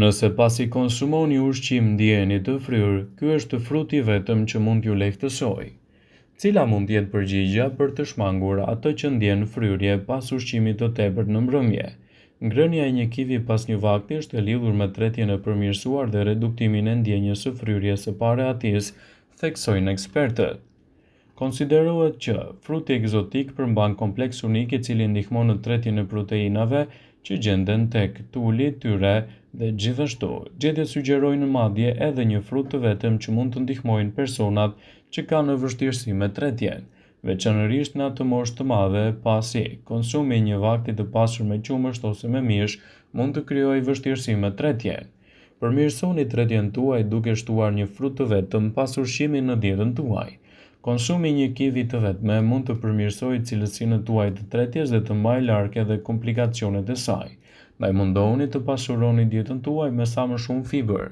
Nëse pasi konsumoni ushqim ndiheni të fryrë, ky është fruti i vetëm që mund t'ju lehtësojë. Cila mund të jetë përgjigja për të shmangur atë që ndjen fryrje pas ushqimit të tepërt në mbrëmje? Ngrënia e një kivi pas një vakti është e lidhur me tretjen e përmirësuar dhe reduktimin e ndjenjës së fryrjes së parehatisë, theksojnë ekspertët. Konsiderohet që, fruti ekzotik përmban kompleks unik i cili ndihmon në tretjen e proteinave që gjenden tek tuli i tyre dhe gjithashtu, gjetjet sugjerojnë madje edhe një frut të vetëm që mund të ndihmojnë personat që kanë vështirësi me tretjen, veçanërisht në atë moshë të madhe, pasi konsumi i një vakti të pasur me qumësht ose me mish mund të krijojë vështirësi me tretjen. Përmirësoni tretjen tuaj duke shtuar një frut të vetëm pas ushqimit në dietën tuaj. Konsumi i një kivi të vetme mund të përmirësojë cilësinë tuaj të tretjes dhe të mbajë larg edhe komplikacionet e saj. Ndaj mundohuni të pasuroni dietën tuaj me sa më shumë fibër.